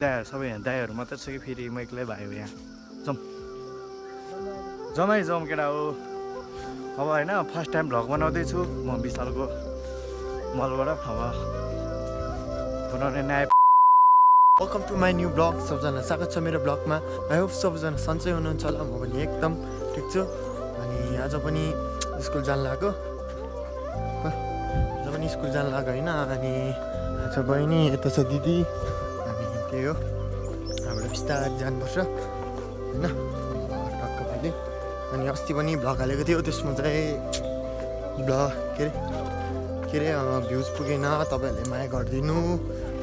दाइहरू सबै यहाँ दाइहरू मात्रै छ कि फेरि म एक्लै भयो यहाँ जाउँ जमै जाउँ केटा हो अब होइन फर्स्ट टाइम भ्लग बनाउँदैछु म विशालको मलबाट अब बनाउने नयाँ welcome to my new blog सबजना स्वागत छ मेरो ब्लगमा आई होप सबजना सन्चै हुनुहुन्छ होला म पनि एकदम ठिक छु अनि आज पनि स्कुल जान लाग्यो होइन अनि आज बहिनी यता छ दिदी अनि त्यही हो हाम्रो बिस्तारै जानुपर्छ होइन टक्क पहिले अनि अस्ति पनि भ्लग हालेको थियो त्यसमा चाहिँ के अरे भ्युज पुगेन तपाईँहरूले माया गरिदिनु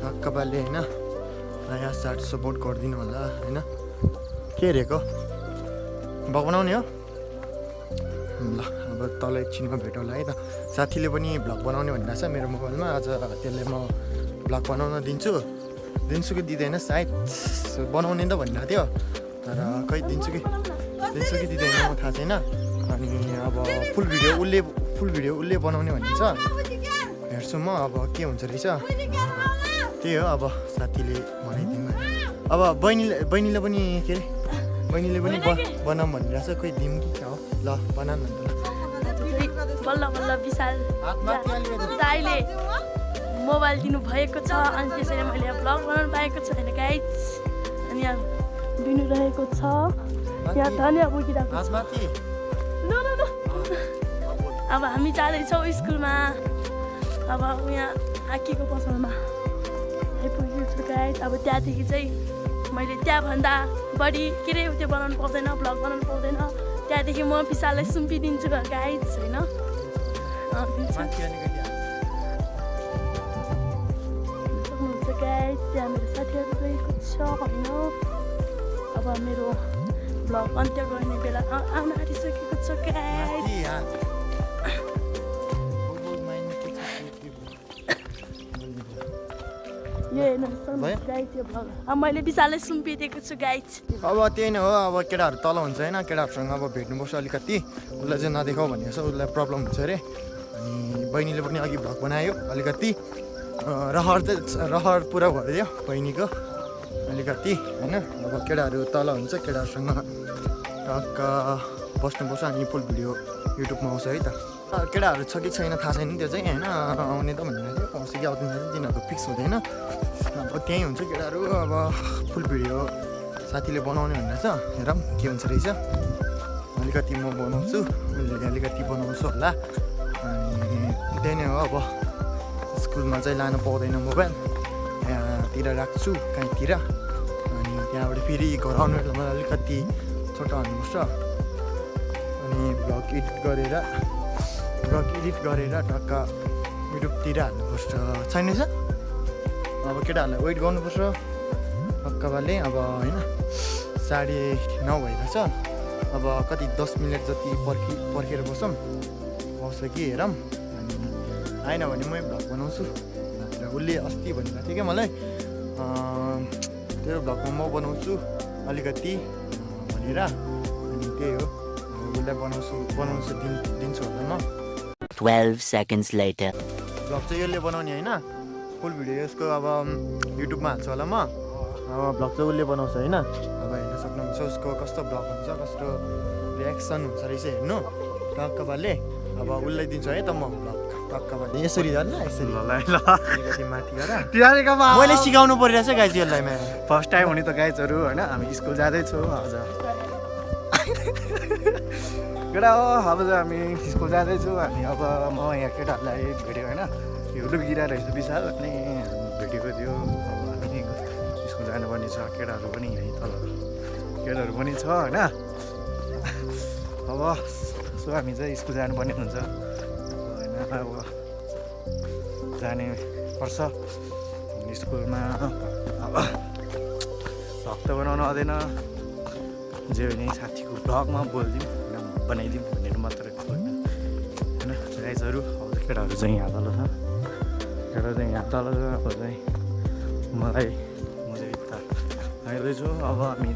टक्क पाले होइन नयाँ साथ सपोर्ट गरिदिनु होला होइन के हेरेको भ्लग बनाउने हो ल अब तल एकछिनमा भेटौँला है त साथीले पनि भ्लग बनाउने भनिरहेको छ मेरो मोबाइलमा आज त्यसले म भ्लग बनाउन दिन्छु कि दिँदैन सायद बनाउने त भनिरहेको थियो तर खै दिन्छु कि दिँदैन म थाहा छैन अनि अब फुल भिडियो उसले बनाउने भन्ने छ हेर्छु म अब के हुन्छ रहेछ त्यही हो अब साथीले बनाइदिनु अब बहिनीले पनि के अरे बहिनीले पनि बनाऊँ भनिरहेको छ खोइ दिउँ कि क्या हो ल बना न बल्ल बल्ल विशाल दाइले मोबाइल दिनु भएको छ अनि त्यसैले मैले भ्लग बनाउनु पाएको छैन गाइज अनि यहाँ दिनु रहेको छ यहाँ धनियाँ बोकिरहेको छ अब हामी जाँदैछौँ स्कुलमा अब यहाँ आँकीको पसलमा आइपुगेको छु गाइज अब त्यहाँदेखि चाहिँ मैले त्यहाँभन्दा बढी के अरे त्यो बनाउनु पाउँदैन भ्लग बनाउनु पाउँदैन त्यहाँदेखि म विशाललाई सुम्पिदिन्छु गाइज होइन सक्नुहुन्छ गाइज त्यहाँ मेरो साथीहरू गएको छ होइन अब मेरो भ्लग अन्त्य गर्ने बेला आउन आँटिसकेको छ गाइज मैले विशाललाई सुम्पिदिएको छु गाइज अब त्यही नै हो अब केटाहरू तल हुन्छ होइन केटाहरूसँग अब भेट्नुपर्छ अलिकति उसलाई चाहिँ नदेखाऊ भनेको छ उसलाई प्रब्लम हुन्छ अरे अनि बहिनीले पनि अघि भ्लग बनायो अलिकति रहर पुरा भरिदियो बहिनीको अलिकति होइन अब केटाहरू तल हुन्छ केटाहरूसँग टक्क बस्नुपर्छ अनि फुल भिडियो युट्युबमा आउँछ है त केटाहरू छ कि छैन थाहा छैन त्यो चाहिँ होइन आउने त भनेर थियो आउँछ कि आउँदैन तिनीहरूको फिक्स हुँदैन अब त्यहीँ हुन्छ केटाहरू अब फुल भिडियो साथीले बनाउने भनेर छ हेरौँ के हुन्छ रहेछ अलिकति म बनाउँछु अलिकति बनाउँछु होला अनि त्यही नै हो अब स्कुलमा चाहिँ लानु पाउँदैन मोबाइल त्यहाँतिर राख्छु कहीँतिर अनि त्यहाँबाट फेरि घर आउनु मलाई अलिकति छोटो हाल्नुपर्छ अनि भ्लग एडिट गरेर टक्क युट्युबतिर हाल्नुपर्छ छैन छ अब केटाहरूलाई वेट गर्नुपर्छ टक्कबाले अब होइन 9:30 भइरहेछ अब कति 10 मिनट जति पर्खेर बसौँ आउँछ कि हेरौँ अनि आएन भने मै भ्लग बनाउँछु उसले अस्ति भनेको थियो क्या मलाई तेरो भ्लगमा म बनाउँछु अलिकति भनेर अनि त्यही हो उसलाई बनाउँछु दिन्छु होला म 12 seconds later भ्लग चाहिँ यसले बनाउने होइन फुल भिडियो यसको अब युट्युबमा हाल्छु होला म अब भ्लग चाहिँ उसले बनाउँछ होइन अब हेर्न सक्नुहुन्छ उसको कस्तो भ्लग हुन्छ कस्तो रियाक्सन हुन्छ रहेछ हेर्नु टक्कबाले अब उसलाई दिन्छु है त म भ्लग टक्कबाले यसरी झन् यसरी माथि गरेर मैले सिकाउनु परिरहेछ गाइज यसलाई फर्स्ट टाइम हुने त गाइजहरू होइन हामी स्कुल जाँदैछौँ आज केटा हो अब चाहिँ हामी स्कुल जाँदैछौँ हामी अब म यहाँ केटाहरूलाई भेट्यो होइन युट्युब गिराएर रहेछ विशाल अनि भेटेको थियो अब हामी स्कुल जानुपर्ने छ केटाहरू पनि यहीँ तल केटाहरू पनि छ होइन अब सो हामी चाहिँ स्कुल जानुपर्ने हुन्छ होइन अब जाने पर्छ स्कुलमा अब भ्लग त बनाउनु आउँदैन जे भने साथीको भ्लगमा बोलिदिउँ होइन बनाइदिउँ भनेर मात्रै होइन गाइजहरू अब केटाहरू चाहिँ यहाँ तल छ केटा चाहिँ यहाँ तल छ अब चाहिँ म चाहिँ यता आइरहेछु अब हामी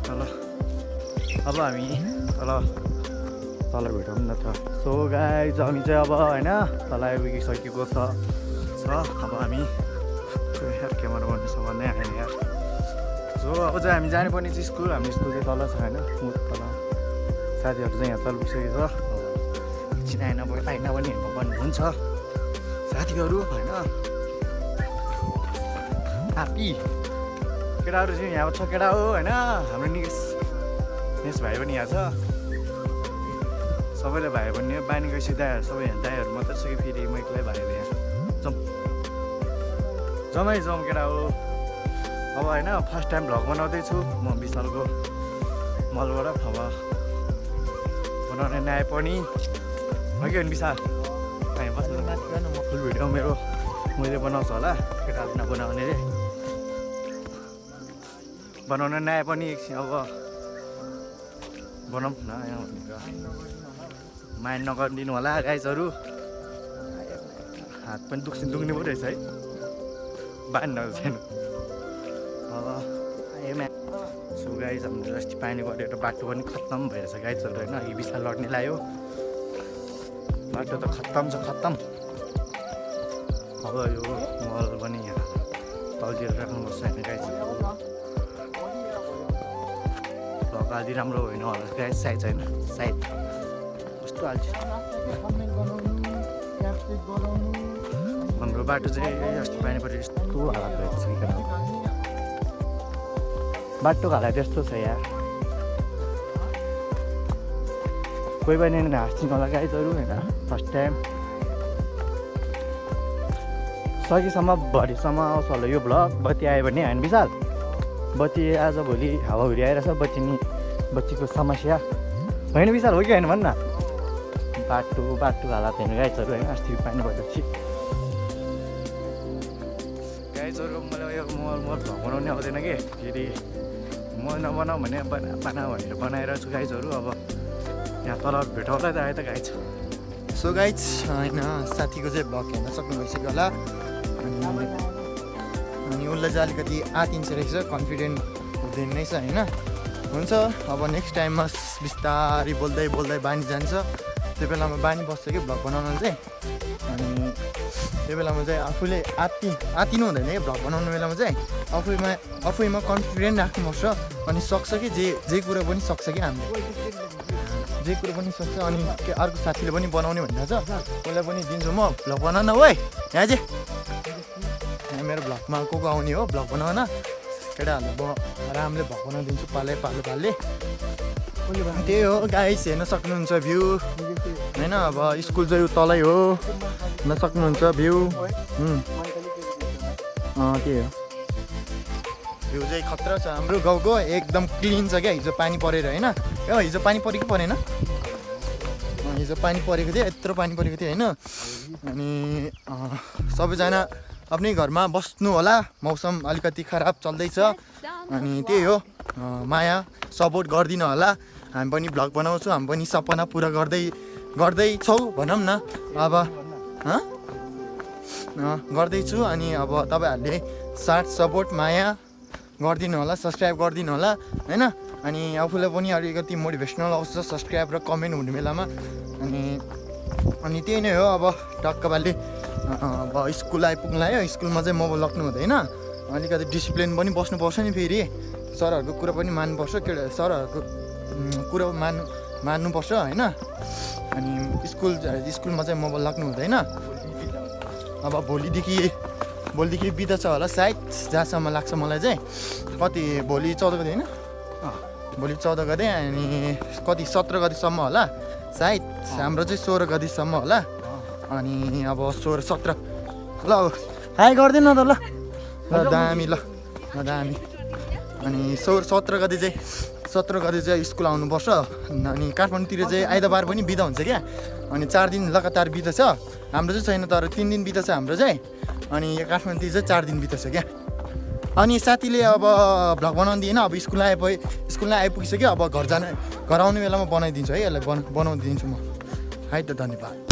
तल भेटौँ न त सो गाइज हामी चाहिँ अब होइन तल आइपुगिसकेको छ अब हामी क्यामेरा गर्नु छ भन्ने आएन यार सो अब चाहिँ हामी जानुपर्ने चाहिँ स्कुल, हाम्रो स्कुल चाहिँ तल छ होइन, तल साथीहरू चाहिँ यहाँ तल पुगिसकेको छ। एकछिन आएन पनि हेर्नुपर्ने हुन्छ साथीहरू होइन। हाप्पी केटाहरू चाहिँ यहाँ छ, केटा हो होइन, हाम्रो नेस भाइ पनि यहाँ छ। सबैले भाइ पनि बानी गएपछि दाइहरू सबै यहाँ दाइहरू मात्रै छ कि फेरि म एक्लै भाइहरू यहाँ जम्मै केटा हो। अब होइन फर्स्ट टाइम भ्लग बनाउँदैछु म विशालको मलबाट। अब बनाउने नआए पनि हो कि विशाल हामी बस्नु फुल भिडियो मेरो मैले बनाउँछु होला, केटाले नबनाउनेले बनाउन नआए पनि एकछिन अब बनाऊँ न यहाँ भनेको। माइन्ड नगरिदिनु होला गाइजहरू, हात पनि दुख्ने पो रहेछ है, बाँध्नु छैन। अब सो गाइज हाम्रो अस्ति पानी परेर बाटो पनि खत्तम भइरहेछ गाइजहरू होइन। अघि विशाल लड्ने लाग्यो, बाटो त खत्तम छ खत्तम। अब यो मल पनि यहाँ तलतिर राख्नुपर्छ होइन गाइजहरू। अलि राम्रो होइन होला गाइज, सायद छैन सायद कस्तो हाल्छ। हाम्रो बाटो चाहिँ अस्ति पानी परेर यस्तो हालत भएको छ कि बाटोको हालत यस्तो छ यार, कोही पनि हाँस्छिन् होला गाइजहरू होइन। फर्स्ट टाइम सकेसम्म भरिसम्म आउँछ होला यो भ्लग। बत्ती आयो भने होइन विशाल, बत्ती आज भोलि हावाहुरी आइरहेछ, बत्तीको समस्या होइन विशाल, हो कि होइन भन्न। बाटो हालत हेर्नु गाइजहरू होइन, अस्ति पानी परेपछि गाइजहरू मलाई यो मल भ्लग बनाउनै आउँदैन कि, फेरि म नबनाऊ भने बना भनेर बनाएर छु गाइजहरू। अब यहाँ तल भेटाउँला त आयो त गाइज। सो गाइज होइन साथीको चाहिँ भ्लग हेर्न सक्नु भइसक्यो होला। अनि उसलाई चाहिँ अलिकति आतिन्छ रहेछ, कन्फिडेन्ट हुँदैन रहेछ होइन। हुन्छ अब नेक्स्ट टाइममा बिस्तारै बोल्दै बानी जान्छ, त्यो बेलामा बानी बस्छ कि भ्लग बनाउनु चाहिँ। अनि त्यो बेलामा चाहिँ आफूले आतिनु हुँदैन कि भ्लग बनाउनु बेलामा चाहिँ आफैमा कन्फिडेन्ट राख्नुपर्छ। अनि सक्छ कि जे कुरा पनि सक्छ कि हामीले, जे कुरा पनि सक्छ। अनि अर्को साथीले पनि बनाउने भनिरहेछ, उसलाई पनि दिन्छु म भ्लग बनाउन। ओइ यहाँ चाहिँ यहाँ मेरो भ्लगमा को आउने हो भ्लग बनाउन, केटाहरूलाई रामले भ्लग बनाइदिन्छु पाले। त्यही हो गाइस, हेर्न सक्नुहुन्छ भ्यू होइन। अब स्कुल चाहिँ तलै हो, हेर्न सक्नुहुन्छ भ्यू। त्यही हो, भ्यू चाहिँ खतरा छ हाम्रो गाउँको, एकदम क्लिन छ क्या। हिजो पानी परेर होइन, हिजो पानी परेको परेन, हिजो पानी परेको थियो, यत्रो पानी परेको थियो होइन। अनि सबैजना आफ्नै घरमा बस्नु होला, मौसम अलिकति खराब चल्दैछ। अनि त्यही हो, माया सपोर्ट गरिदिनु होला। हामी पनि भ्लग बनाउँछौँ, हामी पनि सपना पुरा गर्दैछौँ भनौँ न। अब गर्दैछु। अनि अब तपाईँहरूले साथ सपोर्ट माया गरिदिनु होला, सब्सक्राइब गरिदिनु होला होइन। अनि आफूलाई पनि अलिकति मोटिभेसनल आउँछ सब्सक्राइब र कमेन्ट हुने बेलामा। अनि त्यही नै हो। अब टक्कबाले अब स्कुल आइपुग्नु लाग्यो, स्कुलमा चाहिँ मोबाइल लग्नु हुँदैन, अलिकति डिसिप्लिन पनि बस्नुपर्छ नि। फेरि सरहरूको कुरा पनि मान्नुपर्छ, सरहरूको कुरा मान्नुपर्छ होइन। अनि स्कुलमा चाहिँ मोबाइल लग्नु हुँदैन। अब भोलिदेखि बिदा छ होला सायद, जहाँसम्म लाग्छ मलाई चाहिँ। कति भोलि 14 गते होइन, भोलि 14 गते। अनि कति 17 गतेसम्म होला सायद, हाम्रो चाहिँ 16 गतेसम्म होला। अनि अब 16, 17 ल हाई गरिदिनु न त ल दामी दामी। अनि 17 गते चाहिँ स्कुल आउनुपर्छ। अनि काठमाडौँतिर चाहिँ आइतबार पनि बिदा हुन्छ क्या। अनि 4 दिन लगातार बिदा छ, हाम्रो चाहिँ छैन, तर 3 दिन बिदा छ हाम्रो चाहिँ। अनि यो काठमाडौँतिर चाहिँ 4 दिन बिदा छ क्या। अनि साथीले अब भ्लग बनाउनु दिएन, अब स्कुलमा आइपुगिसक्यो। अब घर आउने बेलामा बनाइदिन्छु है, यसलाई बनाउनु दिन्छु म है त। धन्यवाद।